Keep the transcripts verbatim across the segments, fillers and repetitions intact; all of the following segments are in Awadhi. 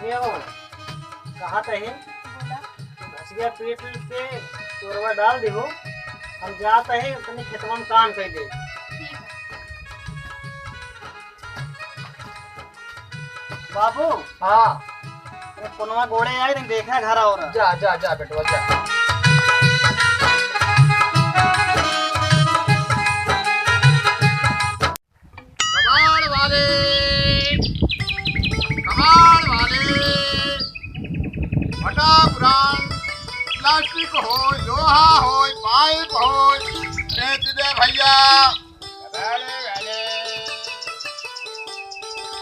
ए हो, कहा तही, बोला। घसिया पीट के चोरवा डाल दिहो, हम जात ही अपने खेतवा में काम कर ले। ठीक है। बाबू। हाँ। अरे, पुनवा गोड़े आई, नहीं देखा घर और। जा, जा, जा बेटवा, जा। कबाड़ वाले, कबाड़ वाले, फटा पुरान, प्लास्टिक हो, लोहा हो, पाइप हो, बेच दे भैया। कबाड़े वाले,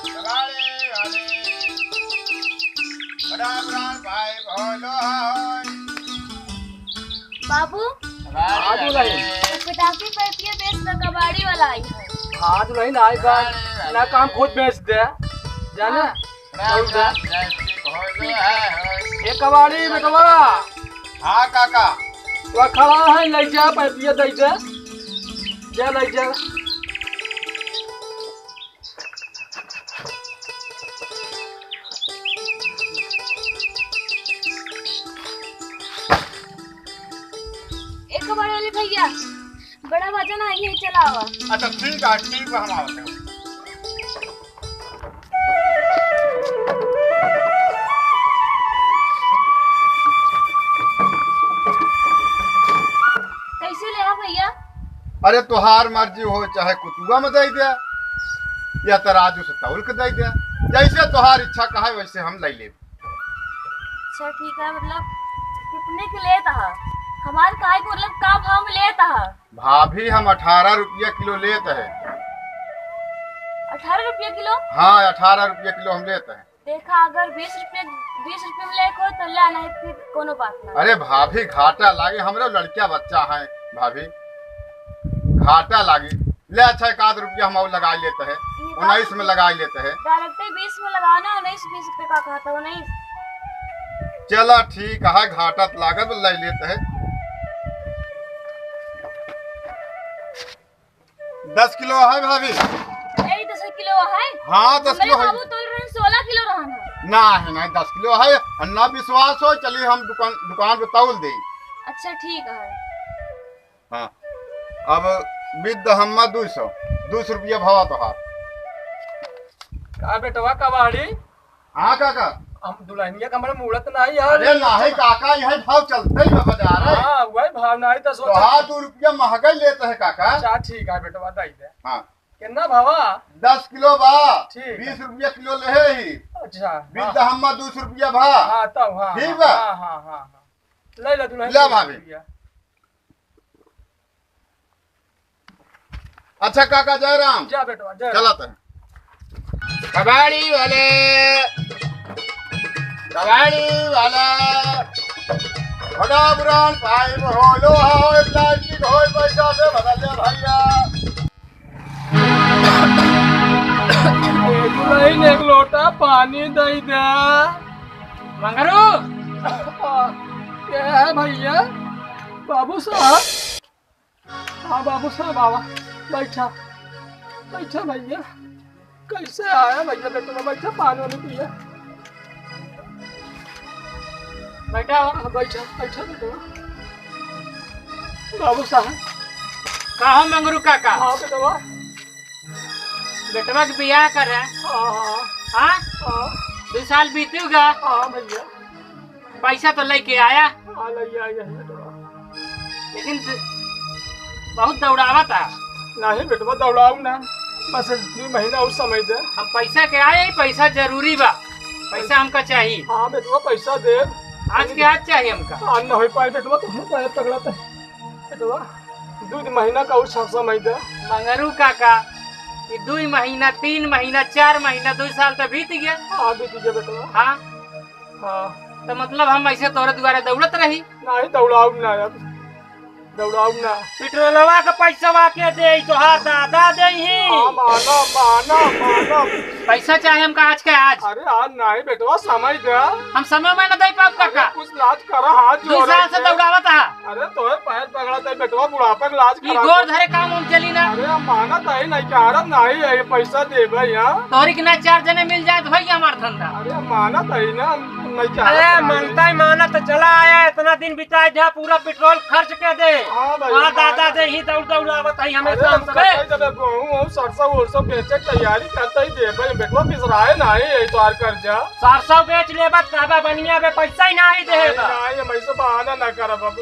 कबाड़े वाले, फटा पुरान, पाइप हो, लोहा हो। बाबू, हाँ, दुलहिन। एक पटाखी पैपिया बेच दो, कबाड़ी वाला आई है। हाँ, दुलहिन, आई बा। ना काम खुद बेच दे, जाने? हाँ। और दे। ए कबाड़ी बेटवा। हाँ, काका। वो खड़ा है, ले जा, पैपिया दे दे। जा, ले जा। एक बार वाले भैया, बड़ा वजन आई है, चलावा। अच्छा, ठीक है, ठीक है, हम आवत हैं। कैसे ले आ भैया? अरे, तोहार मर्जी हो, चाहे कुतुआ में दे दे, या तराजू से तौल के दे दे, जैसे तोहार इच्छा कहे वैसे हम ले लेब। अच्छा, ठीक है, मतलब कितने के लेत हा? हमार काहे के, मतलब का भाव में लेत हा? भाभी, हम अठारह रुपया किलो लेत है। अठारह रुपया किलो? हाँ, अठारह रुपया किलो हम लेत है। देखा, अगर बीस रुपया, बीस रुपया में लेके हो तो ले, नहीं फिर कोनो बात ना। अरे भाभी, घाटा लागे, हमरे लड़किया बच्चा है भाभी, घाटा लागे। ले अच्छा, एक आध रुपया हम और लगा लेते हैं, ये बात उन्नीस में लगा लेते हैं। डायरेक्ट ही बीस में लगाना, उन्नीस, बीस रुपये का कहता, उन्नीस। चला ठीक है, घाटा त लागत, ले लेते हैं। दस किलो है भाभी। यही दस किलो है? हाँ, दस हमरे किलो है। बाबू तोल रहे सोलह किलो रहन है। ना है, नहीं, दस किलो है। और ना विश्वास हो, चलिए हम दुकान, दुकान पे तौल दे। अच्छा, ठीक है। हाँ, अब बिद हम्मा दो सौ, दो सौ रुपया भावा तोहार। का बेटवा कबाड़ी? हाँ काका। हम दुल्हनिया का हमारे मूड़त ना आई यार। अरे नाही काका, यह भाव चलते ही बाजार है। हाँ, वही भाव ना आई, दस तोहार दो रुपया महंगाई लेते हैं काका। अच्छा, ठीक है बेटवा, दे दे। हाँ। कितना भावा? दस किलो बा। ठीक है। बीस रुपया किलो ले ही। अच्छा, बिद हाँ। हम्मा दो सौ रुपया भा। हाँ, तब हाँ, ठीक हाँ, बा? हाँ, हाँ, हाँ, हाँ। ले ला दुल्हन ले दो सौ भाभी। रुपया। अच्छा काका जयराम। जा बेटवा, जय राम। चलत है। कबाड़ी वाले, कबाड़ी वाला, बड़ा पुरान पाइप हो, लोहा हो, प्लास्टिक हो, पैसा से बदल ले भैया। ए दुल्हन, एक लोटा पानी दे दे। मंगरू। क्या है भैया? बाबू साहब। हाँ बाबू साहब, आवा, बैठा, बैठा भैया। कैसे आया भैया, बेटवा बैठा, पानी वानी पिया। बैठा हो। हाँ, बैठा, बैठा बेटवा। बाबू साहब। का हो मंगरू काका? हाँ बेटवा। बेटवा के बियाह करे। हाँ, हाँ। हाँ? हाँ। दो साल बीत गया। हाँ भैया। पैसा तो लेके आया। हाँ, लेके आया है बेटवा। लेकिन द-, बहुत दौड़ावा था। नहीं बेटवा, दौड़ाऊ ना, बस दो महीना और समय दे। हम पैसा के आए, पैसा जरूरी बा, पैसा हमका चाहिए। हाँ बेटवा, पैसा दे। आज के आज चाहिए हमका। आज ना हो पाए बेटवा, तुम तो तगड़ा था बेटवा, दो महीना का और स-, समय दे। मंगरू काका, ये दो महीना, तीन महीना, चार महीना, दो साल तो बीत गया। हाँ, बीत गया बेटवा। हाँ। हाँ। तो मतलब हम ऐसे तोरे दुआरे दौड़त रही? नहीं, दौड़ाऊ ना अब, दौड़ाऊ ना। पेट्रोलवा के पैसवा के दे, तोहार दादा दे ही। हाँ, माना, माना, माना। पैसा चाहे हमका आज के आज। अरे आज नहीं बेटवा, समय दे। हम समय में न दे पाब काका। अरे कुछ लाज करा, हाथ दो जोड़े साल से के। दौड़ावत हा। अरे तोहरे पैर पकड़ा त बेटवा बुढ़ापा के इलाज ई करा गोड़ दे। धरे काम हम चली ना। अरे हम मानत ही नहीं कि आरत नहीं है, ये पैसा देबे यहाँ। तोहरी के ना चार जने मिल जाए तो होई हमार धंधा। अरे हम मानत ही ना, हम नहीं कि अरे आरत नहीं। मनता ही मानत तो चला आया, इतना दिन बिताए जा, पूरा पेट्रोल खर्च के दे। हाँ भाई, हाँ हम दादा मानत दे ही दौड़ दौड़ आवत है हमें अरे काम हम से। कहीं जब गेहूं और सरसों उरसों बेचे के तैयारी करते ही देबे, बेटवा बिसराए नहीं है तोहार कर्जा। सरसों बेच लेबा, कहबा बनिया बे, पैसा ही नाही देबा। नाही, नाही, हम ऐसे बहाना ना करब अब।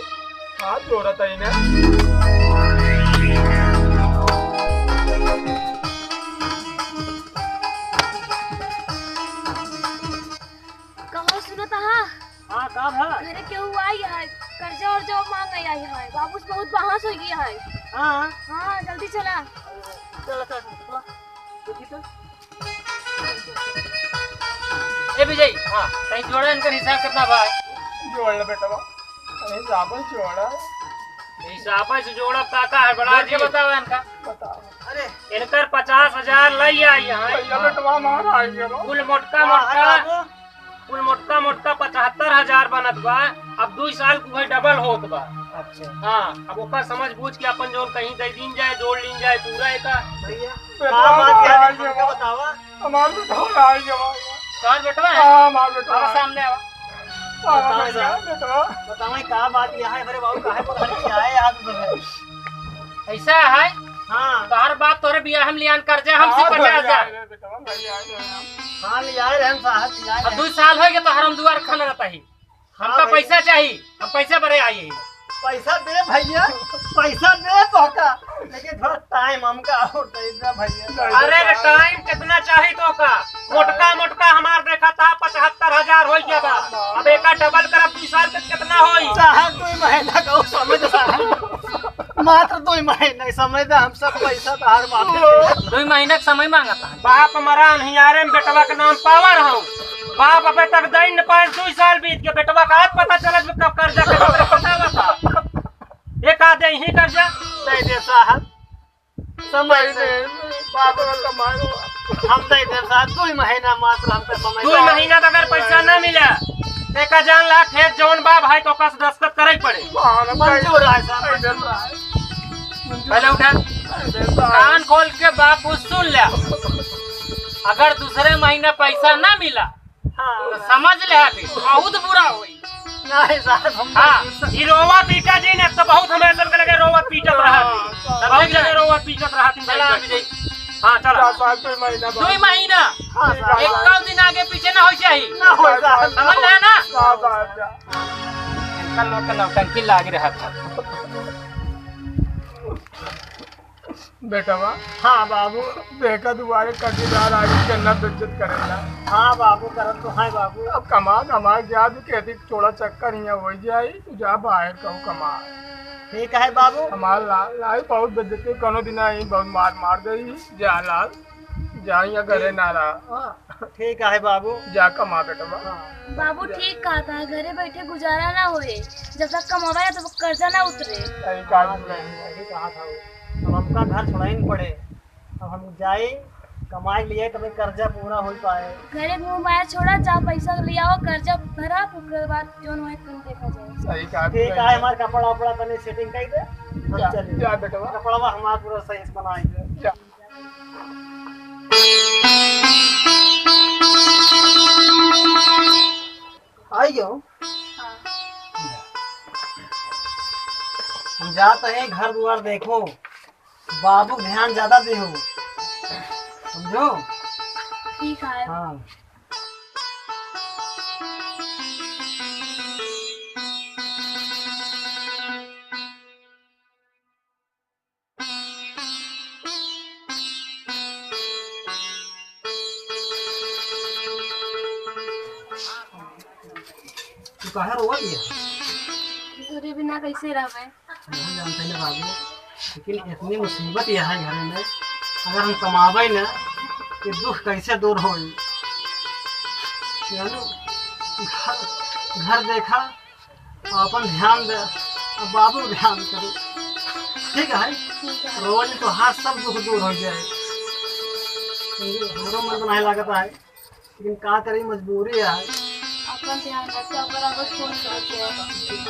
हाथ जोड़त है इन्हें। कहो सुनत हा? हाँ, का भा? घरे केहू आई है, कर्जा उर्जा मांगे आई है। बाबू से बहुत बहस हो गया है। हाँ। हाँ, जल्दी चला। चला, चला, चला। देखी तो। ए विजय, हाँ। तई जोड़ा इनकर हिसाब कितना बा? जोड़ ले बेटवा, तई हिसाब से जोड़ा। हिसाब से जोड़ा, का का है, बड़ा देख के जी। बतावा इनका। बतावा। अरे। इनकर पचास हजार लई आई है। भैया बेटवा हमारा आई है। कुल मोटका वाह, मोटका, बाबू। कुल मोटका मोटका पचहत्तर हजार बनत बा। अब दुई साल को भाई डबल होत बा। अच्छा। हाँ, अब ओकर समझ बूझ के अपन जौन कहीं दे दीन जाए, जोड़ लीन जाए पूरा एका। भैया, बेटवा का बात है, हमारा आई हमका है। बतावा। हमार बेटवा आई है, हमार। तोहार बेटवा है? हाँ, हमार बेटवा आवा है। सामने आवा। हाँ, बताओ भैया, सर। बेटवा। बताओ, का बात यहाँ है? अरे बाबू, काहे को घर में आए आप इधर? ऐसा है? हाँ। तोहार बाप तोरे बियाह में लियान कर्जा हमसे हाँ, पचास हजार। भैया, अरे बेटवा, भैया, अरे हम। हाँ, लियाए रहे हम साहब, लियाए अब रहे। दो साल हो गए तोहर हम दुआर खाना रहता ही। हाँ हमका भैया। पैसा चाहिए, हम पैसा बरे आई है। पैसा दे भैया, पैसा दे तोहका, लेकिन थोड़ा टाइम हमका और दे दे भैया। अरे रे, टाइम कितना चाहिए तोहका? मोटका मोटका हमार देखा था पचहत्तर हजार हो गया बा। अब एका डबल करब, बीस साल के कितना होई? साहब, दो महीना का समय दे साहब, मात्र दो महीना का समय दे, हम सब पैसा तोहार वापस दे। दो महीना का समय मांगता है। बाप मरा अनहियारे में बेटवा के नाम पावर हूँ। बाप अबे तक दे न पाए, दो साल बीत के बेटवा का आज पता चलत कब कर्जा के, पता बता। एक आधे ही कर्जा। दे दे साहब। समय से। बाप का कमाए हो। हम दे देब साहब, दो महीना मात्र हमका समय दो दे। महीना में अगर पैसा ना मिला, तो का जान ला, खेत जौन बा भाई, तो का दस्तखत करे पड़े। हाँ, मंजूर है साहब, मंजूर है। पहले उठा। अरे साहब। कान खोल के बात सुन ले। अगर दूसरे महीना पैसा ना मिला, हाँ। तो समझ ले अभी, बहुत बुरा होई। नहीं साहब, हम हाँ, नहीं। ई रोवा पीटा जी ने तो बहुत हमें सब लगे रोवा पीटत रहा थी। हाँ, बहुत जगह रोवा पीटत रहा थी। चला, अभी जाई। हाँ, चला। साहब, दो महीना बाद। दो महीना। हाँ, साहब। एक कम दिन आगे पीछे ना हो चाहिए। ना हो, साहब। समझ ले ना? साहब, साहब, साहब। इनका लोग का नौटंकी लाग रहा था। बेटवा। हाँ बाबू। देखा दुआरे कटीदार आगे जन्नत बेइज्जत करेला। हाँ बाबू, करत तो है बाबू। अब कमा धमा जा भी कहती थोड़ा चक्कर हियाँ हो जाई, तू जा बाहर कहूँ कमा। ठीक है बाबू। हमार ला-, लाई बहुत बेइज्जती, कौनो दिन आई बहुत मार मार दे, जा लाल, जा हियाँ घरे ना रहा। हाँ। ठीक है बाबू। जा कमा बेटवा। हाँ। बाबू ठीक कहा था, घरे बैठे गुजारा ना होए, जब तक कमावे तब तक कर्जा ना उतरे। सही कहा हाँ, तूने। सही कहा था वो। अब हमका घर छोड़ाइन पड़े, अब हम जाए कमाए लिए तब कर्जा पूरा हो पाए। घरे मुँह माया छोड़ा, जा पैसा ले आओ, कर्जा भरा, ओकरे बाद जोन होए तुम देखा जाए। सही कहा ठीक तूने। है, हमार कपड़ा उपड़ा तने सेटिंग कर दे, हम जा, चले। जा बेटवा। कपड़वा हमार पूरा सही से बनाए दे। जा। आई गयो। हाँ। हम जात हैं घर दुआर देखो, बाबू ध्यान ज्यादा देहो, समझो? ठीक है। हाँ। तू काहे रोवत हिया? तोरे बिना कैसे रहबे? नहीं जानते ना बाबू, लेकिन इतनी मुसीबत यह है घर में, अगर हम कमाबे ना, ये दुख कैसे दूर होई? जानू, घर, घर देखा, अपन ध्यान दे, अब बाबू ध्यान करी। ठीक है? ठीक है। रोज तो हर सब दुख दूर हो जाए। हमरो मन तो नहीं लगता है, लेकिन का करी, मजबूरी है। अब अपन ध्यान रखे, बराबर फोन करत रहे।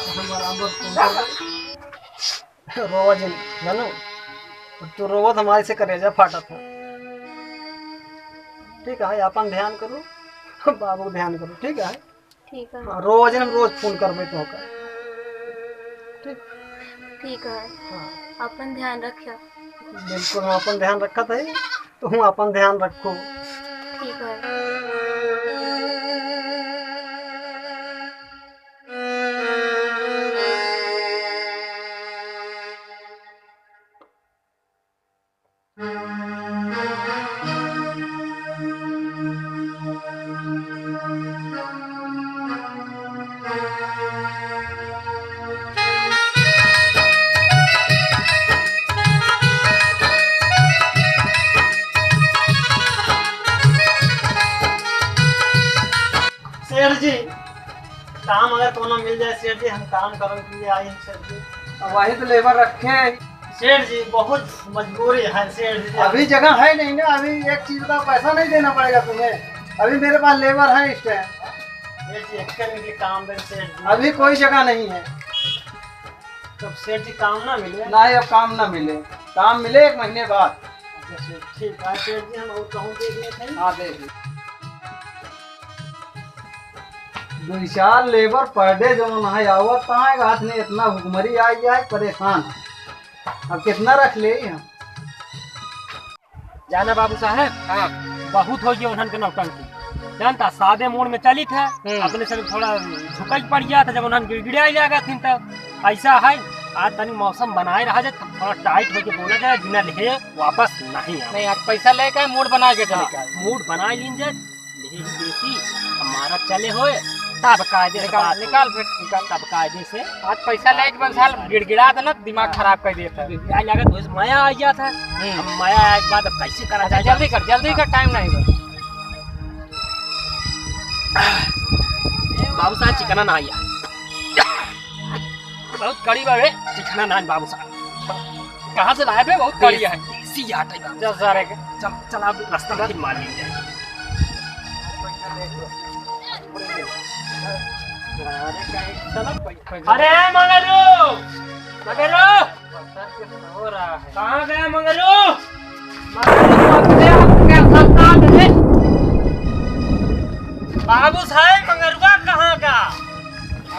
हम बराबर फोन करत। रोवा जिन, जानू, तू रोवत हमारे से करेजा फाटत है। ठीक है, अपन ध्यान करू, बाबू ध्यान करू, ठीक है? ठीक है। हाँ, रोज हम रोज फोन करबे तोहका। ठीक? ठीक है। हाँ। अपन ध्यान रखियो। बिल्कुल, हम अपन ध्यान रखत है, तू अपन ध्यान रखो। ठीक है। सेठ जी, काम अगर कोनो मिल जाए सेठ जी, हम काम करन के लिए आए हैं सेठ जी। अब वही तो लेबर रखे हैं। सेठ जी, बहुत मजबूरी है सेठ जी। अभी जगह है नहीं ना, अभी एक चीज का पैसा नहीं देना पड़ेगा तुम्हें। अभी मेरे पास लेबर है इस टाइम। सेठ जी, एक के काम दे सेठ जी। अभी कोई जगह नहीं है। तो सेठ जी, काम ना मिले? नहीं, अब काम ना मिले। काम मिले एक महीने बाद। अच्छा सेठ, ठीक है सेठ जी, हम और कहूँ देख लेते हैं। हाँ, देख लो। दुई चार लेबर per day जौन है आवत, कहाँ के हाथ में इतना भुखमरी आ गया है, परेशान है। अब कितना रख ले हम? जाना बाबू साहब, हाँ। बहुत हो गया उन्हन के नौटंकी। जानता, सादे मोड़ में चलित है, हम्म। अपने से थोड़ा झुकाई पड़ गया था, जब उन्हन गिड़गिड़ाई लगा थी तब। ऐसा है, आज तनी मौसम बनाए रहा जाए, थोड़ा tight होके बोला जाए, बिना लेहे वापस नहीं आवे। नहीं, आज पैसा लेके आए, mood बना के चले हाँ, के आए। Mood बना लीन जाए, लेहे ही देसी, हमारा चले होए, तब कायदे से निकाल, बात निकाल होए। फिर, निकाल। तब कायदे से आज पैसा लेके बंसाल गिड़गिड़ा देना, दिमाग हाँ। खराब कर देता है। गिड़गिड़ा लगा तो मया आ गया था। हम्म। अब मया आए के बाद अब कैसे करा अच्छा, जाए? जल्दी कर, जल्दी कर, time नहीं बा। बाबू साहब, चिकना ना आइया। बहुत कड़ी बा बे। चिकना ना बाबू साहब। कहाँ से लाए बे? बहुत कड़ी है। देसी आटा है बाबू। चल सारे के। चल, चल, अब रास्ता फिर मार ली जाए। अरे मंगरू, मंगरू। हो रहा है। कहाँ गया मंगरू? मंगरू, अपने आप क्या करता है? बाबू साहब, मंगरुआ कहाँ का?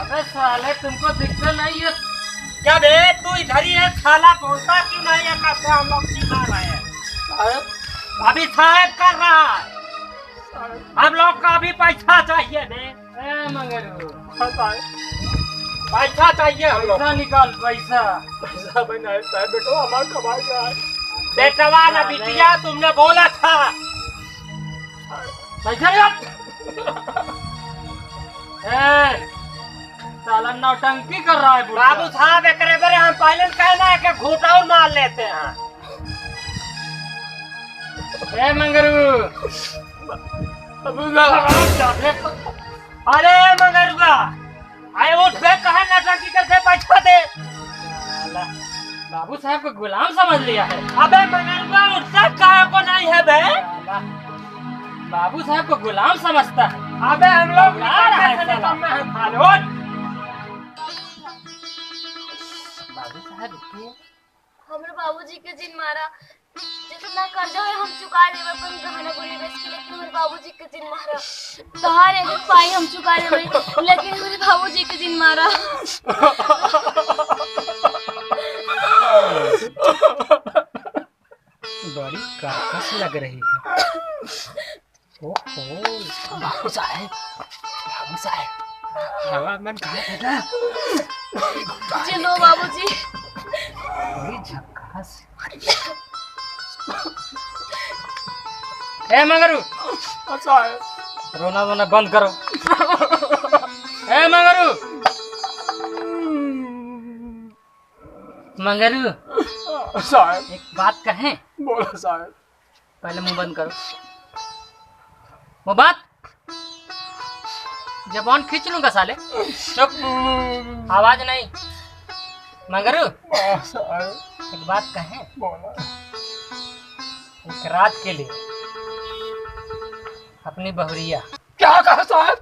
अबे साले, तुमको दिखता नहीं है? क्या बे, तू इधर ही है, साला बोलता क्यों नहीं है? कैसे हम लोग चिल्ला रहे हैं? साहब। अभी साहब कर रहा है। साहब। हम लोग का अभी पैसा चाहिए बे। ए मंगरू। हाँ साहब। पैसा चाहिए हम लोग। पैसा निकाल, पैसा। पैसा बनाए साहब, बेटो हमारा कमाई का है। बेटवा ना साले। बिटिया, तुमने बोला था। पैसा यार। ए, साला नौटंकी कर रहा है बुढ़ा। बाबू साहब, एकरे बेरे हम पहले कहना है कि घूटा और मार लेते हैं। ए मंगरू। बाबू साहब। अरे मंगरुआ, आए उठ बे, कहाँ नौटंकी करते, बैठा दे। साला, बाबू साहब को गुलाम समझ लिया है। अबे मंगरुआ, उठता कहाँ को नहीं है बे? साला, बाबू साहब को गुलाम समझता है। अबे हम लोग गुलाम है निकलते थे साला। कम में है, साले, उठ। बाबू साहब, रुकिए। हमरे बाबूजी के जिन मारा, जितना कर्जा है हम चुका लेबे, अपन गहना गुरिया बेच के, लेकिन हमरे बाबूजी के जिन मारा। तहार एक एक पाई हम चुका लेबे, लेकिन हमरे बाबूजी के जिन मारा। बड़ी कर्कश लग रही है। ओहो, बाबू साहब, बाबू साहब, हवा मन कहाँ है ना? जिन हो बाबूजी। बड़ी झक्कास। ए मंगरू, अच्छा है। रोना वोना बंद करो। ए मंगरू, मंगरू, साहब। एक बात कहें? बोलो साहब। पहले मुंह बंद करो। मुंह बंद। जबान खींच लूंगा साले। चुप। आवाज नहीं। मंगरू। हाँ, साहब। एक बात कहें? बोलो। एक रात के लिए अपनी बहुरिया। क्या कहा साहब?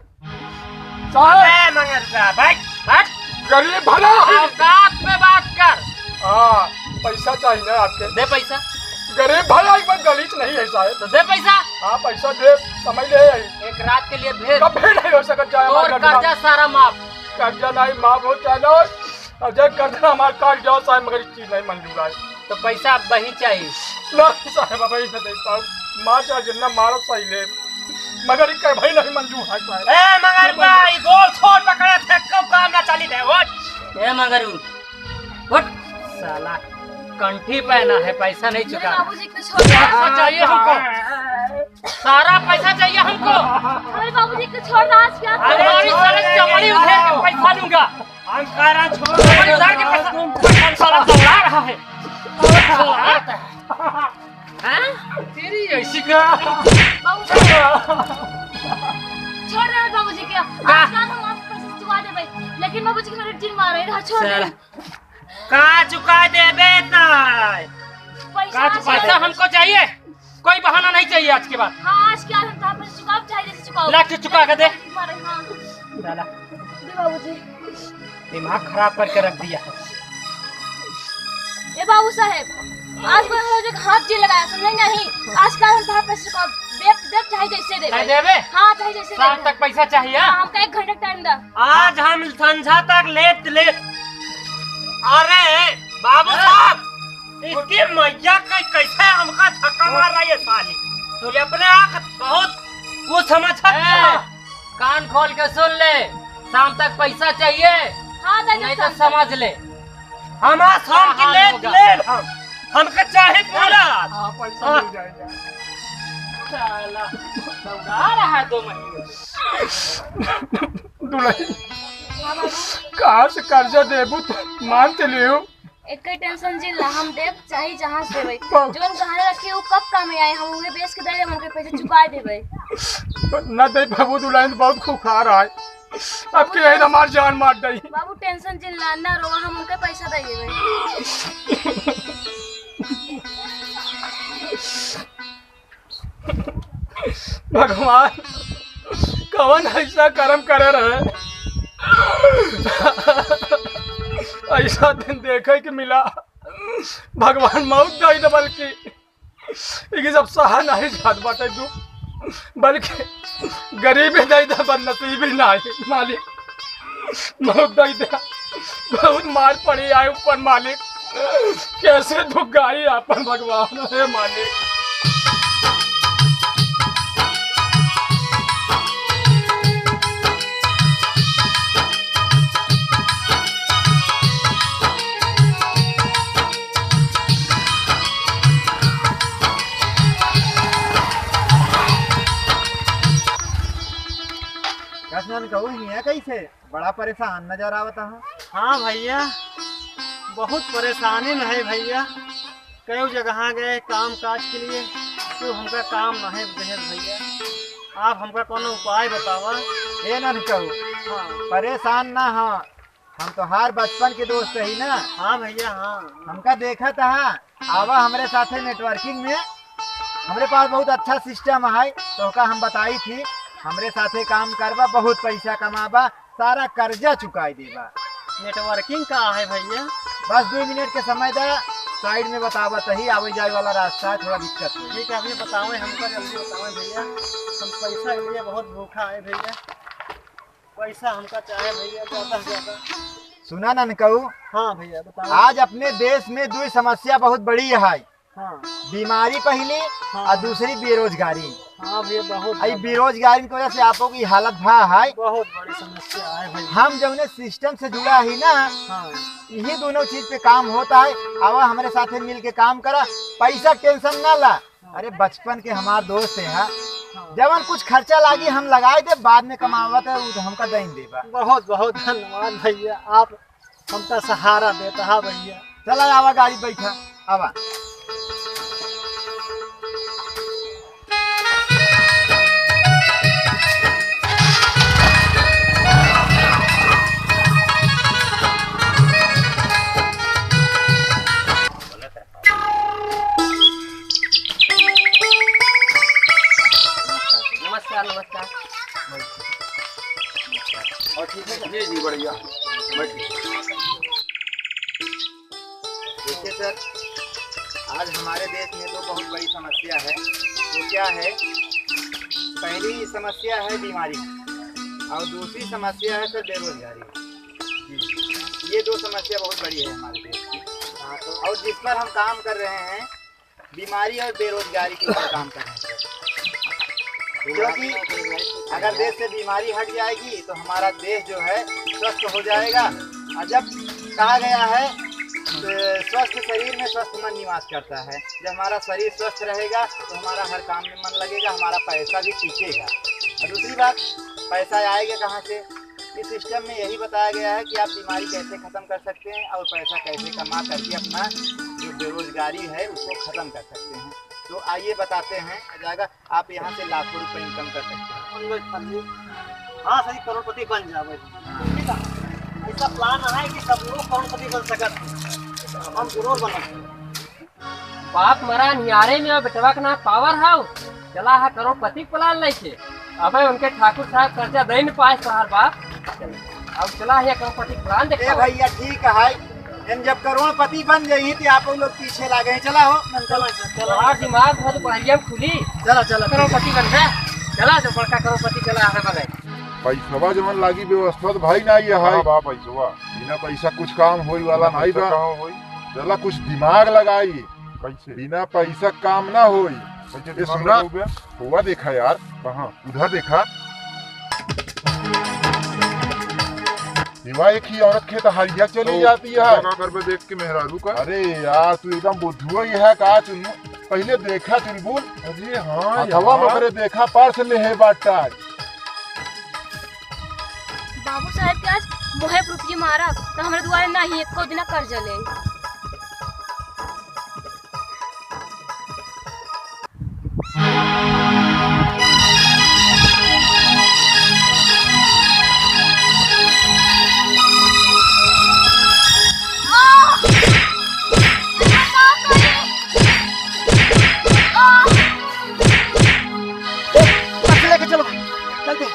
साहब। ए, मंगरुआ, बैठ, बैठ। गरीब भला है। औकात में बात कर। हाँ, पैसा चाहिए ना आपके। दे पैसा। गरीब भला, एक बार गलीच नहीं है साहब। तो दे पैसा। हाँ, पैसा दे, समझ ले आई। एक रात के लिए भेज। कभी नहीं हो सकत जाए हमार कर्जा। कर्जा सारा माफ। कर्जा नहीं माफ हो, चलो। और जब कर्जा हमार काट जाओ साहब, मगर एक चीज नहीं मंजूर है। तो पैसा अब वही चाहिए। ना साहब, अब वही ना दे पाऊ। मार चाहे जितना मारो सही ले, मगर एक भाई नहीं मंजूर है साहब। ए, मगर भाई, गोल छोड़ पकड़े थे, कब काम ना चली थे, उठ। ए, मगर उठ। उठ। साला, कंठी पहना है, पैसा नहीं चुका। मेरे बाबूजी को छोड़ दो। पैसा चाहिए हमको। सारा पैसा चाहिए हमको। हमारे बाबूजी को छोड़ दो आज के बाद। हमारी सारी चमड़ी उठा के पैसा लूंगा। हम कह रहे हैं, छोड़ दो। हमारी सारी के पैसा, पैसा साला दौड़ा रहा है। दौड़ा रहा है। हाँ? तेरी ऐसी का? बाबूजी। छोड़ दे बाबूजी के। आज के बाद हम आपको पैसा चुका देबे। लेकिन बाबूजी के मेरे जिन मारे, छोड़ दे। साला। का चुका देबे ताय? पैसा का आज चुका पैसा देबे? हमको चाहिए, कोई बहाना नहीं चाहिए आज के बाद। हाँ, आज के बाद हम तो पैसा चुकाओ, चाहे जैसे चुकाओ। लाख से चुका के दे। मारे, हाँ। साला। दे बाबूजी। दिमाग खराब करके रख दिया है। ए बाबू साहेब, आज को हम लोग हाथ जी लगाया, समझे नहीं? आज के बाद हम तो पैसा चुकाओ, दे, दे चाहे जैसे दे चाहे भाई। देबे? हाँ, चाहे जैसे शाम देबे। तक पैसा चाहिए, हाँ? हाँ, हमका एक घंटा टाइम दा। आज हम संझा तक लेट, लेट। अरे बाबू हाँ। साहब, इसके मैया के कैसे हमका धक्का मार रहा है ये साली? तो ये अपने आप बहुत कुछ समझ सकती है। कान खोल के सुन ले, शाम तक पैसा चाहिए, हाँ, दादा, नहीं तो शाम तक। समझ ले। हमार शाम की हाँ, लेट, होगा। लेट हम, हमका चाहे पूरा। हाँ, पैसा हाँ। मिल जाएगा। साला, दौड़ा रहा है दो महीने। दुल्हन, कहाँ से कर्जा देबू तो मान तो लियो। एके टेंशन जिन ला, हम देब चाहे जहाँ से देबे। बाप। जोन गहना रखी उ कब काम में आए, हम उहे बेच के दे देब, उनके पैसे चुका देबे। ना दे बाबू, दुल्हन बहुत खूंखार है। अब के यही हमार जान मार दई। बाबू टेंशन जिन ला, ना रोवा, हम उनके पैसा दे देबे। भगवान कवन ऐसा कर्म करे रहे, ऐसा दिन देखे के मिला। भगवान मौत दे दे बल्कि, ये सब सहा नहीं जात बाटे दुख, बल्कि गरीबी दे दे, बदनसीबी नहीं मालिक। बहुत दर्द है, बहुत मार पड़ी आए ऊपर मालिक, कैसे दुख गाई आपन भगवान हे मालिक। कस ननकऊ, हियाँ कैसे? बड़ा परेशान नजर आवत ह। हाँ भैया, बहुत परेशानी में है भैया। कई जगह गए काम काज के लिए, तो हमका काम नहीं देहे भैया। आप हमका कोनो उपाय बतावा। ए ननकऊ, हाँ। परेशान ना हो, हम तोहार बचपन के दोस्त ही ना। हाँ भैया, हाँ। हमका देखत हा, आवा हमरे साथे networking में, हमरे पास बहुत अच्छा system है, तोहका हम बताई थी, हमरे साथे काम करबा, बहुत पैसा कमाबा, सारा कर्जा चुकाई देबा। Networking का है भैया? बस दो मिनट के समय दा, side में बतावत ही, आवे जाए वाला रास्ता है, थोड़ा दिक्कत होई। ठीक है, अभी बतावे, हमका जल्दी बतावे भैया, हम पैसा के लिए बहुत भूखा है भैया। पैसा हमका चाहे भैया, ज्यादा से ज्यादा। सुना ननकऊ, हाँ भैया, बताओ। आज अपने देश में दो समस्या बहुत बड़ी है। हाँ। बीमारी पहली हाँ। और दूसरी बेरोजगारी। हाँ भैया, बहुत आई ज्यादा। बेरोजगारी की वजह से आप लोग की हालत भा है। बहुत बड़ी समस्या है भैया। हम जौने system से जुड़ा ही ना, हाँ। यही दोनों चीज पे काम होता है। आवा हमरे साथे मिल के काम करा, पैसा tension ना ला। अरे बचपन के हमार दोस्त है, हाँ। जवन कुछ खर्चा लागी हम लगाई देब, बाद में कमावत है, उ तो हमका दइन देबा। बहुत बहुत धन्यवाद भैया, आप हमका सहारा देता है भैया। चला आवा गाड़ी बैठा, आवा। नमस्कार, नमस्कार। जी, जी, बढ़िया। बैठिए। देखिए सर, आज हमारे देश में तो बहुत बड़ी समस्या है। वो क्या है? पहली समस्या है बीमारी और दूसरी समस्या है सर बेरोजगारी। ये दो समस्या बहुत बड़ी है हमारे देश की। हाँ, तो और जिस पर हम काम कर रहे हैं, बीमारी और बेरोजगारी के ऊपर काम कर रहे हैं। क्योंकि अगर देश से बीमारी हट जाएगी तो हमारा देश जो है स्वस्थ हो जाएगा। और जब कहा गया है, तो स्वस्थ शरीर में स्वस्थ मन निवास करता है। जब हमारा शरीर स्वस्थ रहेगा तो हमारा हर काम में मन लगेगा, हमारा पैसा भी टिकेगा। और दूसरी बात, पैसा आएगा कहाँ से? इस सिस्टम में यही बताया गया है कि आप बीमारी कैसे खत्म कर सकते हैं और पैसा कैसे कमा करके अपना जो बेरोजगारी है उसको खत्म कर सकते हैं। तो आइए बताते हैं, आ जाएगा, आप यहाँ से लाखों रुपए इनकम कर सकते हैं। पंकज जी, हाँ सही, करोड़पति बन जावे। ठीक है, ऐसा प्लान है कि सब लोग करोड़पति बन सकत हैं। हम जरूर बनब। बाप मरा नियारे में और बेटवा के नाम पावर हाउ। चला है करोड़पति प्लान लेके। अबे उनके ठाकुर साहब कर्जा दे न पाए तोहार बाप। अब चला है करोड़पति प्लान देख ए भैया, ठीक है, हम जब करोड़पति बन जाई तो आप लोग पीछे लागे। चला हो, चला, चला। तोहार दिमाग बहुत बढ़िया खुली। चला, चला, ठीक है। करोड़पति बन गए। चला जो बड़का करोड़पति चला है बने। पैसवा जवन लागी व्यवस्था तो भाई ना ये है। हाँ, बा पैसवा। बिना पैसा कुछ काम होई वाला बिना नहीं पैसा बा। कहाँ होई? चला कुछ दिमाग लगाई। कैसे? बिना पैसा काम ना होई। कैसे ये दिमाग सुना, लगाऊ बे? हुआ देखा यार। कहाँ? उधर देखा। सिवा एक ही औरत खेत हरिया चली तो जाती है। का करबे देख के मेहरारू का? अरे यार, तू एकदम बुद्धुआ ही है का चुन्नू? पहले देखा चुलबुल। अरे हाँ हथवा में यार। ओकरे देखा पर्स लेहे बाटा। बाबू साहब के आज मोहे रुपये मारा, तो हमरे दुआरे नहीं एको दिना कर्जा ले। ए, पकड़ लेके चलो, चलते हैं।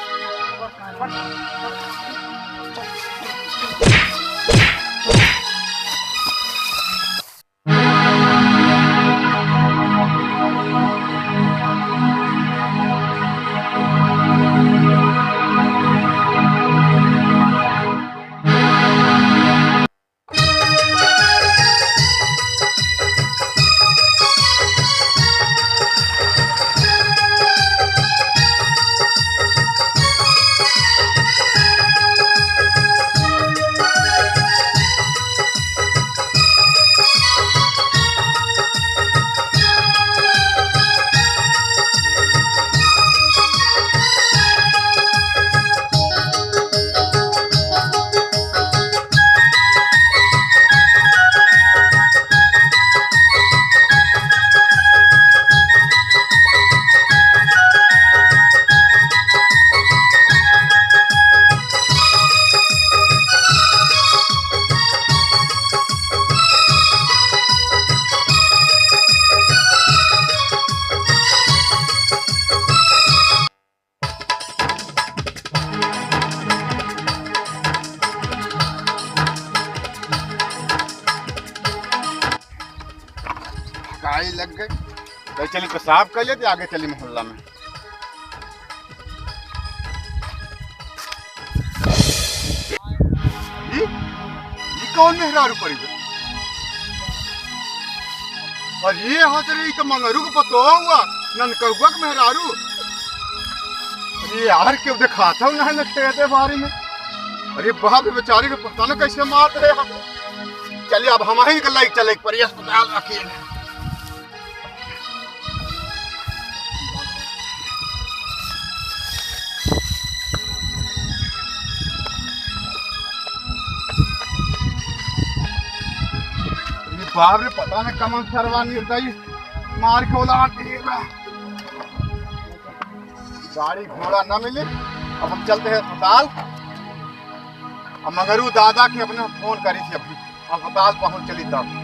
काई लग गई। कहीं चली पेशाब कर लेते, आगे चली मोहल्ला में। ई, ई कौन मेहरारू पड़ी बे? और ये होत रही तो मंगरू के पतो हुआ, ननकहुआ के मेहरारू। अरे यार, क्यों दिखाता हूँ ना, ना खेते बारी में। अरे बाप रे, बेचारी के पता ना कैसे मारत रहे हम। चलिए, अब हम ही के लाइक चले एक परी अस्पताल अकेले। ये बाप रे, पता ना कमन सरवा निर्दयी मार के उलाट दिए बा। गाड़ी घोड़ा ना मिले, अब हम चलते हैं अस्पताल। अब मंगरू दादा के अपने फोन करी थी, अभी अस्पताल पहुंच चली तब।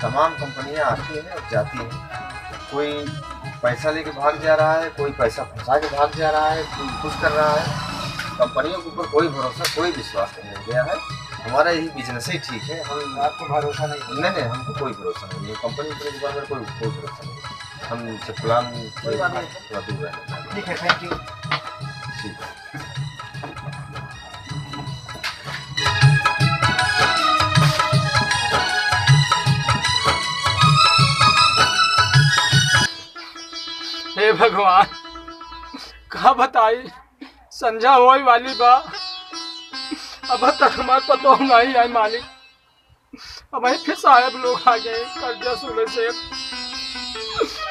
तमाम कंपनियां आती हैं और जाती हैं। कोई पैसा लेके भाग जा रहा है, कोई पैसा फंसा के भाग जा रहा है, कोई कुछ कर रहा है। कंपनियों के ऊपर कोई भरोसा, कोई विश्वास नहीं रह गया है। हमारा यही बिजनेस ही ठीक है। हम आपको भरोसा नहीं है? नहीं, नहीं, हमको कोई भरोसा नहीं है। कंपनी के ऊपर हमारा कोई, कोई भरोसा नहीं है। हम से प्लान कोई बात नहीं। थोड़ा दूर रहना चाहते हैं। ठीक है, thank you। ठीक है। हे भगवान, का बताई, संझा होई वाली बा, अब तक हमार पतोह नहीं आई मालिक। अब वही फिर साहब लोग आ गए, कर्जा सुने से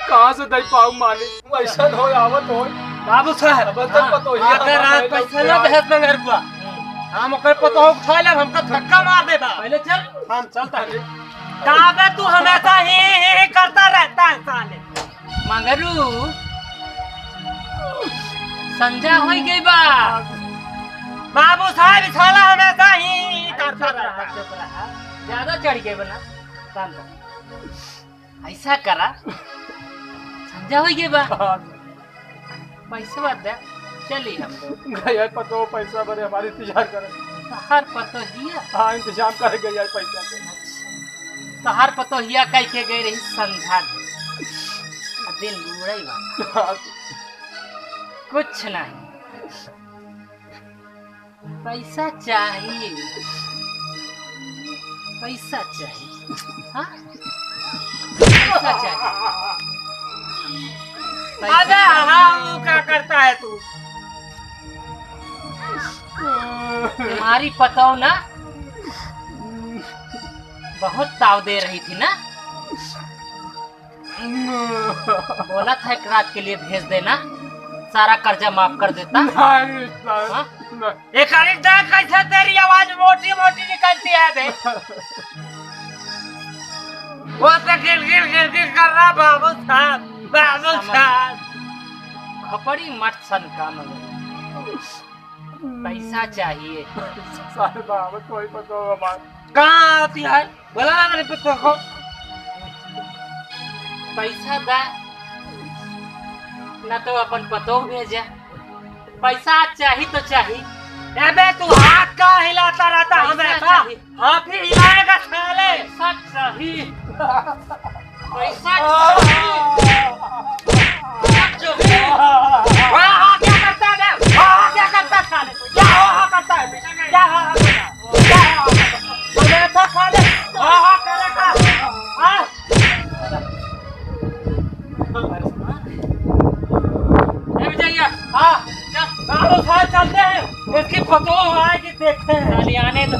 कहाँ से दे पाऊ मालिक? पैसा हो आवत हो। बाबू साहब, अब तक हाँ, पतोहिया अगर हमार आज नहीं पैसा लौटे ना आए। देहत मंगरुआ, हम ओकर पतोह उठा लेब, हमका धक्का मार देबा। पहले चल। हम चलता है। काबे तू हमेशा ही, ही, ही करता रहता है साले। मंगरू, संझा होई गई बा। बाबू साहब, ई साला हमेशा ही, ही करता रहता है। चुप रहा, चुप रहा। ज्यादा चढ़ गए बना। शांत हो। ऐसा करा, संझा होई गई बा। हाँ। पैसवा दे, चली हम लोग। गया पतो पैसा बरे हमारी इंतजार करे। तोहार पतोहिया? हाँ, इंतजाम करे गया पैसा के। अच्छा। तोहार पतोहिया कह के गई रही संझा दे। आ दिन बूढ़ा ही बा। हाँ। कुछ नहीं। पैसा चाहिए, पैसा चाहिए, हाँ? पैसा चाहिए। पैसा अबे चाहिए। हाँ, वो क्या करता है तू? तुम्हारी पतोह ना बहुत ताव दे रही थी ना। बोला था एक रात के लिए भेज देना, सारा कर्जा माफ कर देता। नहीं, सर, हाँ? नहीं। एकरी जान कैसे तेरी आवाज मोटी मोटी निकलती है बे? वो तो गिल गिल गिल गिल कर रहा, बाबू साहब, बाबू समझ। साहब। खपड़ी मत सन का मगर। पैसा चाहिए। सारे बाबा कोई पता हो हमार। कहाँ आती है? बोला ना मेरे पतोह को। पैसा दा, ना तो अपन पतोह भेजा। पैसा चाही तो चाही। अबे तू हाथ का हिलाता रहता पैसा हमेशा। चाही। हाथ ही हिलाएगा साले। पैसा चाही। पैसा चाही। हाँ, हाँ, क्या करता है बे? हाँ, हाँ, क्या करता है साले? क्या हाँ, हाँ करता है? क्या हाँ, हाँ करता है? क्या हाँ, हाँ करता है? हमेशा साले हाँ, हाँ करेगा। हाँ? ए विजैया, हाँ, चल। बाबू साहब चलते हैं, इसकी पतोह आएगी, देखते हैं। साली आने दो,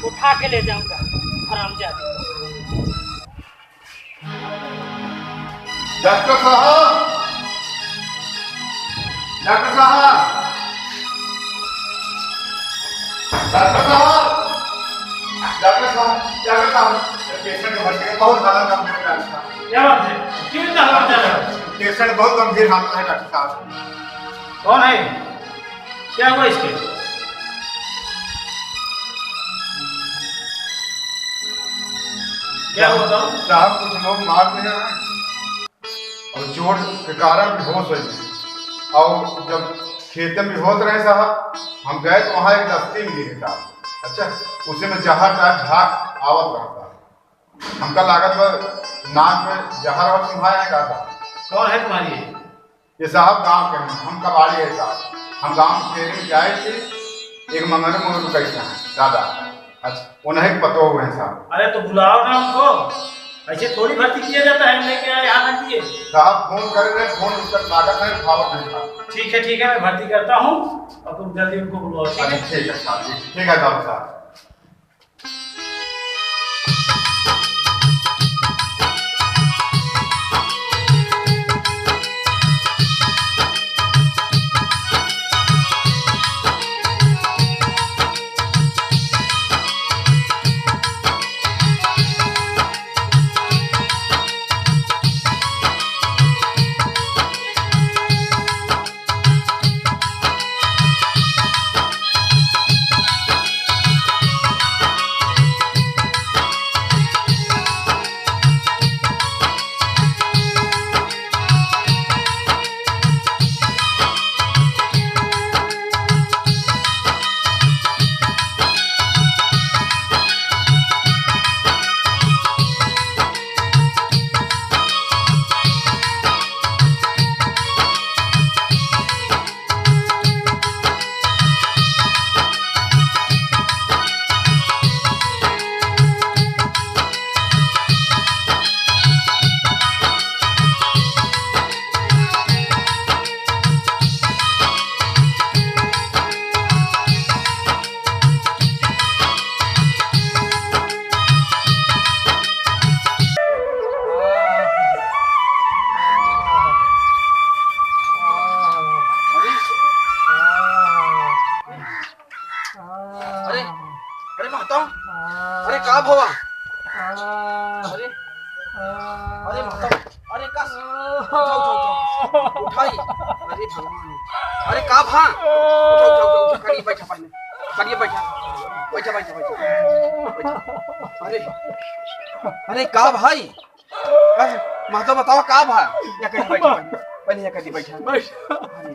उठा के ले जाऊंगा, हरामजादे। डॉक्टर साहब, डॉक्टर साहब, डॉक्टर साहब, डॉक्टर साहब, डॉक्टर साहब, पेशेंट को भर्ती कर, बहुत हालत गंभीर है डॉक्टर साहब। क्या बात है? क्यों इतना हालत ज्यादा है? पेशेंट बहुत गंभीर हालत है डॉक्टर साहब। कौन है? क्या हुआ इसके? क्या हुआ बताओ? साहब, कुछ लोग मार दिए हैं। और जोर के कारण बेहोश हो गए। और जब खेते में बेहोश रहे साहब, हम गए तो वहाँ एक दस्ती मिली है साहब। अच्छा, उसे में जहर का झाग आवत रहा साहब। हमका लागत बा नाक में जहर और सुनाया है का साहब। कौन है तुम्हारी ये? ये साहब गांव के हैं, हम कबाड़ी है साहब। हम गांव के फेरे में जाए थे, एक मंगरू मंगरू कहते हैं दादा। अच्छा, उन्हें पतो हुए हैं साहब। अरे तो बुलाओ ना उनको, ऐसे थोड़ी भर्ती किया जाता है, लेके आए यहाँ रख दिए। साहब फोन कर रहे, फोन उस तक लागत है, उठावत नहीं साहब। ठीक है, ठीक है, मैं भर्ती करता हूँ और तुम जल्दी उनको बुलवाओ, ठीक है? अच्छा, ठीक है साहब जी, ठीक है डॉक्टर साहब। उठाई। अरे भगवान। अरे का भा? उठा, उठा, उठा, उठा, करिए बैठा पहले। करिए बैठा। बैठा, बैठा, बैठा। बैठा। अरे, अरे का भाई? अरे, माता बताओ का भा? या करिए बैठा पहले। पहले या करिए बैठा। बैठा। अरे।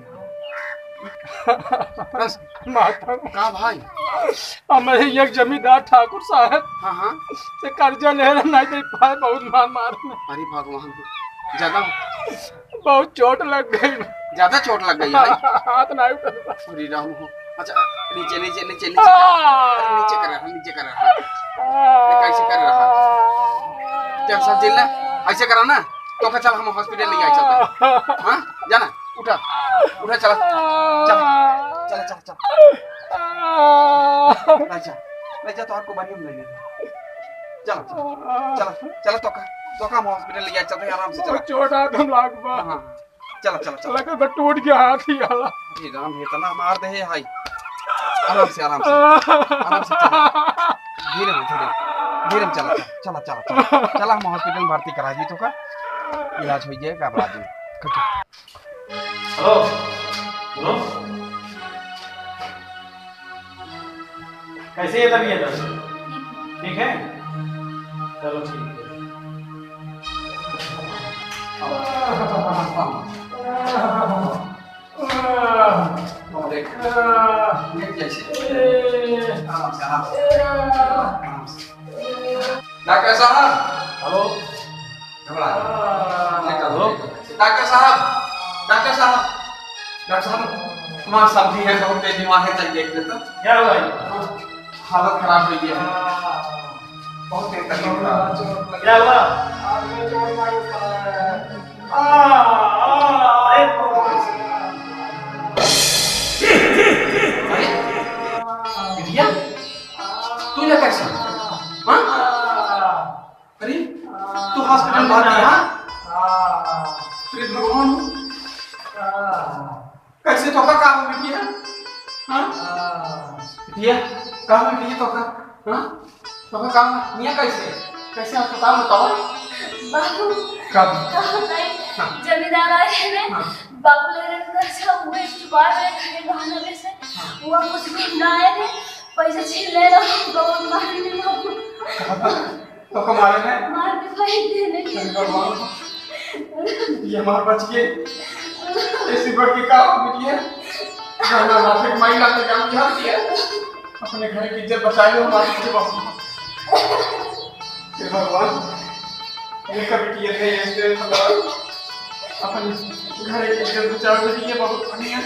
बस। माता। का भाई? हमारे एक जमींदार ठाकुर साहब हाँ, हाँ। से कर्जा ले रहे, नहीं दे पाए, बहुत मार मार। अरे भगवान, ज्यादा बहुत चोट लग गई। ज्यादा चोट लग गई है? हाथ नहीं उठा। अरे राम हो। अच्छा, नीचे, नीचे, नीचे, नीचे कर। अरे नीचे कर रहा, नीचे कर रहा। ये कैसे कर रहा? टेंशन झेल ले, ऐसे करा ना, तो का चल हम हॉस्पिटल ले जाए चलते हैं। हाँ, जाना, उठा, उठा, चला, चला, चला, चला, चला। ले जा, ले जा, तो आपको बनियम ले ले। चला, चला, चला, चला, तो का, तो का हम हॉस्पिटल ले जाए चलते हैं, आराम से चला। चोट आ तुम लाग बा। हाँ, हाँ। चला, चला, चला। लगे तो टूट गया हाथ ही आला। अरे राम, इतना मार दे है हाय। आराम से, आराम से। आराम से चला। धीरे में, धीरे। धीरे में चला, चला, चला, चला, चला। चला, हम हॉस्पिटल में भर्ती करा दी तो का। इलाज हो जाए, घबरा दी। हेलो, सुनो। कैसे है तबीयत अब? ठीक है? चलो ठीक है। अब देख, ये कैसे? आराम से, आराम से। आराम से। डॉक्टर साहब। हेलो। घबरा। हाँ। निकल, हेलो। निकल। डॉक्टर साहब, डॉक्टर साहब, डॉक्टर साहब, हमार समधी है, बहुत तेज बीमार है, चल देख लेता। क्या हुआ है? हालत खराब हो गया है। हाँ। बहुत तेज तकलीफ था। क्या हुआ? आ, आ, अरे, अरे, बिटिया, तू यहाँ कैसे? हाँ? अरे, तू हॉस्पिटल में भर्ती है? अरे भगवान, कैसे तोका का हो बिटिया? हाँ? बिटिया, का हो बिटिया तोका? हाँ? तोका का हो? मियाँ कैसे? कैसे अस्पताल में कहो? बाबू, कब? कब नहीं? हाँ। जमींदार आ गए ने। हाँ। बाबू ले रहे थे, अच्छा, वो एक बार ले गए गहना में से। हाँ। वो कुछ भी ना आए थे, पैसे छीन ले रहा, बहुत मार रहे बाबू। कहाँ पर? तो कमाल है। मार के फेंक देने की। अरे भगवान, ये मार बच गए। ऐसी बड़ के का हो गई है? गहना माथे के माई लाते काम क्या किया? अपने घर की इज्जत बचाए हो, मार के बस। हे भगवान, ये कभी किए थे, ये भगवान। अपने घर की इज्जत बचाए हो, ये बहुत बढ़िया।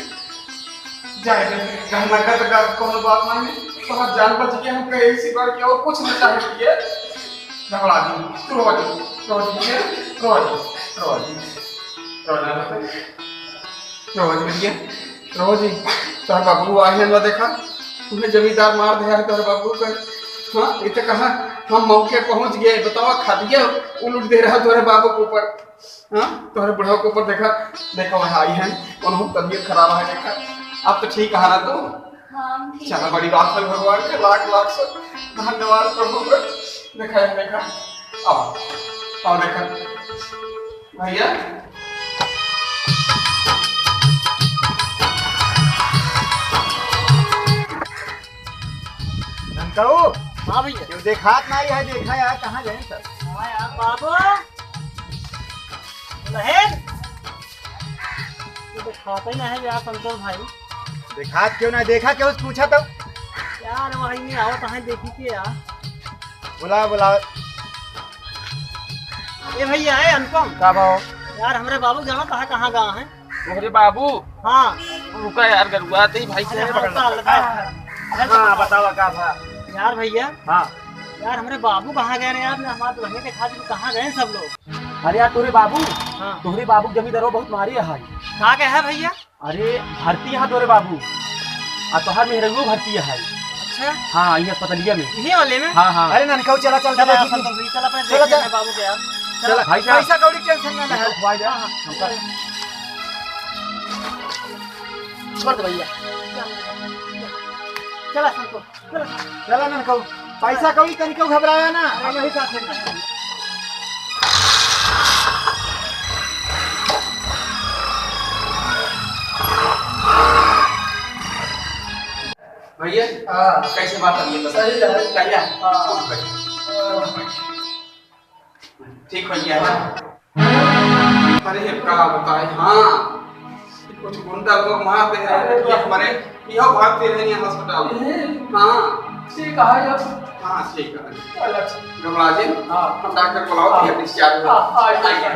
जाए दे, गहना का तो का कोनो बात नहीं, तोहार जान बच गया, हम कहे इसी बार के और कुछ ना चाहे दिए। घबरा दी, तू रो जी, रो जी, रो जी, रो जी, रो जी, रो जी, रो जी, तोहार बाबू आए हैं ना, देखा, तुम्हें जमींदार मार दिया है तोहरे बाबू का। हाँ, इतने कहा, हम मौके पहुँच गए, बतावा, खा दिया, उलट दे रहा तोहरे बाबू के ऊपर। हाँ, तोहरे बुढ़वा के ऊपर देखा, देखा वहाँ आई है, उन्हों तबीयत खराब है, देखा, अब तो ठीक है ना तू? हाँ, हम ठीक चला, हैं। बड़ी बात है, भगवान के लाख लाख से धन्यवाद प्रभु का। देखा है, देखा, आओ, आओ देखा, भैया। ननकाऊ। हाँ भैया। क्यों देखात नहीं है, देखा यार, कहाँ गए सब? हाँ यार, बाबू। दुलहन, तू तो खाता ही ना है यार संतोष भाई। देखात क्यों ना, देखा क्यों पूछा तो? यार वही नहीं आवत है, देखी के यार। बुला, बुला। ए भैया, ए अनुपम। का भाव? यार हमरे बाबू जाना कहाँ, कहाँ गया है? अरे बाबू। हाँ। रुका यार, गरुआ, ते ही भाई अरे से पकड़ हल्का, लो। हल्का। हाँ, बतावा का भा? यार भैया। हाँ। यार हमरे बाबू कहाँ गए रे यार, हमारे दुल्हन के खातिर कहाँ गए सब लोग? अरे यार, तोहरे बाबू, हाँ। तोहरे बाबू के जमींदारो बहुत मारे है। का कहे है भैया? अरे, भर्ती है तोहरे बाबू, आ तोहार मेहररुओ भर्ती है। अच्छा। हाँ, ये अस्पतालिया में। यही वाले में? हाँ, हाँ। अरे ननकाऊ, चला, चल, चला चला, यार, देखी। संतोष भाई, चल अपने चला, देखे चल। अपने बाबू के यार। चला, चला। भाई साहब। पैसा कौड़ी टेंशन ना ले। भाई, हाँ, हाँ। छोड़ दे भैया। चला संतोष। चला ननकाऊ, पैसा कौड़ी तनिको घबराया ना, हम यही साथ हैं। हाँ। कैसे बात है ये बता। सही है। सही है? हाँ। ठीक हो गया ना? अरे का बताए, हाँ, कुछ गुंडा लोग मार दे रहे हैं, अरे ये हमारे, यह भागते रहे हैं अस्पताल। ये हाँ। ठीक है यार। हाँ, ठीक है। चलो, ठीक। घबरा जी, हाँ। हम डॉक्टर बुलाओ, हाँ। ये डिस्चार्ज हो। हाँ, हाँ, ये ठीक है।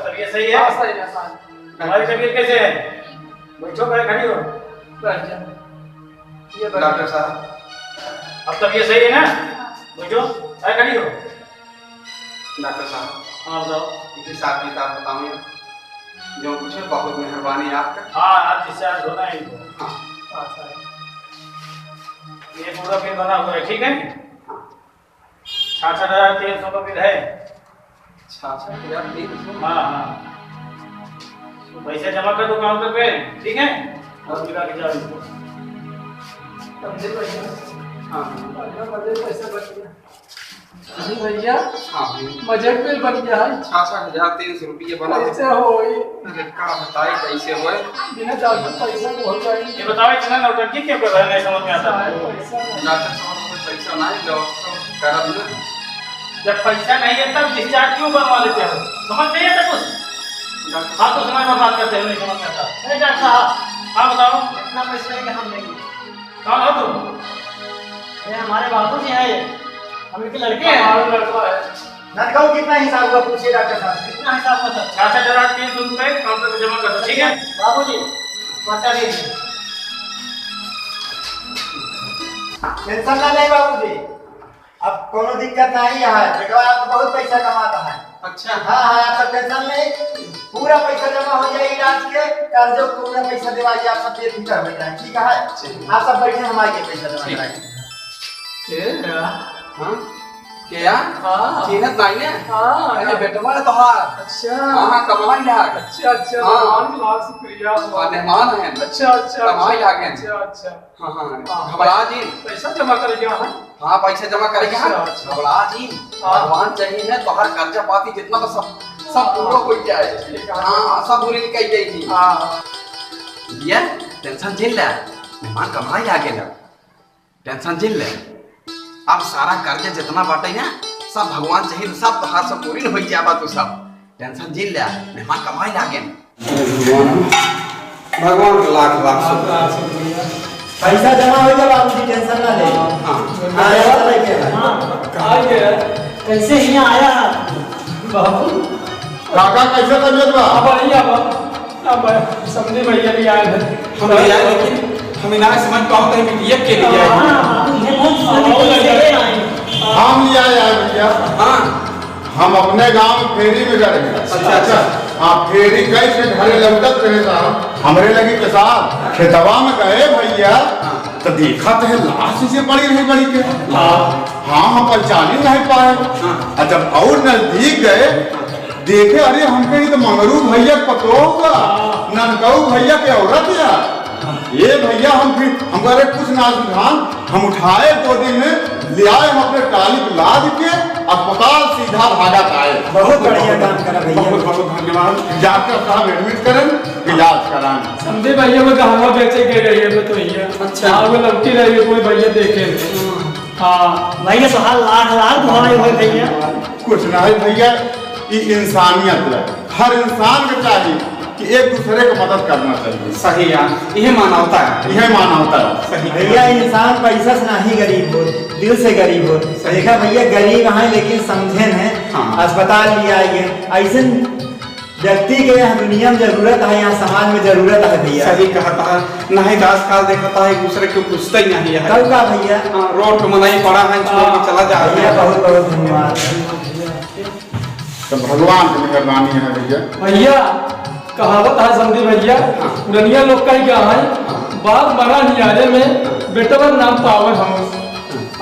तबीयत सही है? हाँ, सही है, सही है। हमारी तबीयत कैसे है? बैठो, खड़े, खड़ी हो। बैठ जा। ये बैठ। डॉक्टर साहब। अब तबीयत सही है ना? बैठो, खड़े, खड़ी हो। डॉक्टर साहब। हाँ, बताओ। इनके हिसाब किताब बताओ यार। जो कुछ है, बहुत मेहरबानी आपका। हाँ, आज डिस्चार्ज होना है इनको। हाँ। अच्छा। ये पूरा बिल बना हुआ है, ठीक है? हाँ। छियासठ हजार तीन सौ का बिल है। छियासठ हजार तीन सौ? हाँ, हाँ। पैसे जमा कर दो काउंटर पे, ठीक है? और मिला के जाओ इनको। समझे भैया? हाँ। पैसा बच गया। अरे भैया, हाँ भैया। बजट बिल बन गया है। छियासठ हजार तीन सौ रुपये बना है। कैसे होई? अरे का बताए कैसे होए? बिना डॉक्टर पैसा के हो जाए। ये बताओ, इतना नौटंकी क्यों कर रहे हैं, नहीं समझ में आता। साहब, पैसा नहीं। डॉक्टर साहब, कोई पैसा नहीं, व्यवस्था करब ना। जब पैसा नहीं है, तब डिस्चार्ज क्यों बनवा लेते हो? समझ नहीं आता कुछ? डॉक्टर हाँ, तो समय बर्बाद करते हो, नहीं समझ में आता। नहीं, डॉक्टर साहब। हाँ, बताओ। इतना पैसा है कि हम नहीं। कौन हो तुम? ये हमारे बाबूजी हैं, हम इनके लड़के हैं। हमारा लड़का है। ननकाऊ कितना हिसाब हुआ, पूछिए डॉक्टर साहब। कितना हिसाब हुआ सर? अच्छा, डरा तीन सौ रुपए काउंटर पे जमा कर दो, ठीक है? बाबूजी, पर्चा दे दीजिए। टेंशन ना ले बाबूजी, अब कोनो दिक्कत नहीं है, बेटवा आपका बहुत पैसा कमाता है। अच्छा। हाँ, हाँ, आप सब टेंशन नहीं, पूरा पैसा जमा हो जाए इलाज के, कर्जो पूरा पैसा दिवाइए, आप सब बेफिक्र हो जाए, ठीक है? ठीक। आप सब बैठे, हम आइए पैसा जमा ठीक। कराएंगे। ए, हाँ? क्या? हाँ। चिन्हत नहीं है? हाँ। अरे, बेटवा है तोहार। अच्छा। हाँ, हाँ, कमाई लाग। अच्छा, अच्छा, हाँ। भगवान के लाख शुक्रिया। हाँ, मेहमान हैं। अच्छा, अच्छा, कमाई अच्छा, लाग हैं। अच्छा, अच्छा। हाँ, हाँ, हाँ। घबरा जी। पैसा जमा करे गया है? हाँ, पैसा जमा करे गया है। अच्छा, अच्छा। घबरा जी। हाँ। भगवान चाहिए ना, तोहार कर्जा पाती जितना बा सब, सब हाँ। पूरा हो जाए। ठीक है। हाँ, सब पूरी निकल जाएगी। हाँ। भैया, टेंशन झेल ले, मेहमान कमाई आ गेला। टेंशन झेल ले। अब सारा कर्जा जितना बाटे ना, सब भगवान चाहिए, सब तोहार सब पूरी होइ जाबा तू सब। टेंशन झेल ले, मेहमान कमाई लागे। अरे भगवान, भगवान के लाख लाख शुक्र। पैसा जमा हो गया बाबूजी, टेंशन ना ले। हाँ। हाँ, ऐसा लेके है। हाँ, आ गया। कैसे यहाँ आया बाबू? काका, कैसे तबीयत बा? अब बढ़िया बा। अब समधी भैया भी आए हैं। हम भी आए, लेकिन हम ना समझ पाओ तो बिटिया के लिए आए। हाँ, हाँ, ये बहुत समधी भैया के लिए आए हैं। हम ले आए, आए भैया। हाँ। हम अपने गांव फेरी में गए। अच्छा, अच्छा। हाँ, फेरी कैसे घरे लौटत रहे साहब, हमरे लगी के साहब खेतवा में गए भैया, हाँ। तो देखा तो है लाश से पड़ी रही बड़ी के। हाँ। हाँ, हम पहचान ही नहीं पाए। हाँ। और जब और नजदीक गए, हाँ। देखे, अरे, हमके ई तो मंगरू भैया के पतोह बा, हाँ। ननकऊ भैया के औरत या। हाँ। ये भैया, हम फिर, हमको, अरे, कुछ ना सुझान, हम उठाए गोदी में, ले आए, हम अपने टाली पे लाद के अस्पताल सीधा भागत आए। बहुत बढ़िया काम करा भैया। बहुत, बहुत धन्यवाद। डॉक्टर साहब एडमिट करें, इलाज कराएं। समधी भैया वो गहवा बेचे के गई है, तो ये। अच्छा। हाँ, वो लौटी रही है, कोई भैया देखे। हाँ। हाँ। भैया, तो हाल लाख लाख दुआएं हो भैया। कुछ ना है भैया, ये इंसानियत है। हर इंसान के चाहिए कि एक दूसरे को मदद करना चाहिए। सही है, यह मानवता है। यह मानवता है। सही भैया, इंसान पैसा से नहीं गरीब हो, दिल से गरीब हो। सही। देखा भैया, गरीब हैं लेकिन समझे हैं। हाँ। अस्पताल भी आई है, ऐसे व्यक्ति के यहाँ दुनिया में जरूरत है, यहाँ समाज में जरूरत है भैया। सही कहत है, नहीं तो आजकल देखत है एक दूसरे के पूछते ही नहीं है। तब का भैया? हाँ, रोड पे मनई पड़ा है, छोड़ के हाँ। चला जा भैया, है। बहुत बहुत धन्यवाद। तो भगवान की मेहरबानी है भैया। भैया, कहावत है समधी भैया, हाँ। पुरनिया लोग कही गया है, हाँ। बाप मरा नियारे में, बेटवा नाम पावर हाउस।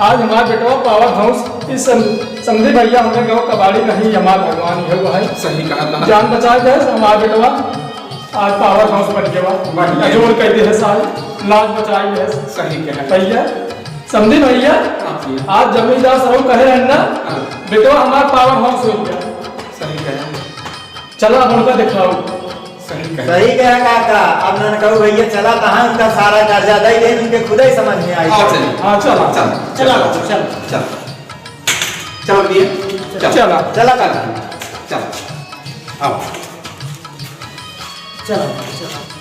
आज हमार बेटवा पावर हाउस, इस सम-, समधी भैया हमरे गाँव कबाड़ी नहीं, हमार भगवान ये हुआ है। सही कहा था। जान बचाए दे हमार बेटवा, आज पावर हाउस बन गया। बढ़िया। जोड़ कह दे है साल, लाज बचाए दे है। सही कहा। भैया, समधी भैया, हाँ भैया। आज जमींदार साहब कहे रहन ना, हाँ। बेटवा हमार पावर हाउस हो गया। सही कहा। चला अब उनका दिखाओ। सही कहे। सही कहे काका। अब ननकऊ भैया चला तहाँ उनका सारा कर्जा दे दे, उनके खुदे समझ में आई। हाँ, चलिए। हाँ, चला। चला। चला, चला। चला। चला भैया। चला। चला। चला। चला। आओ। चला, चला।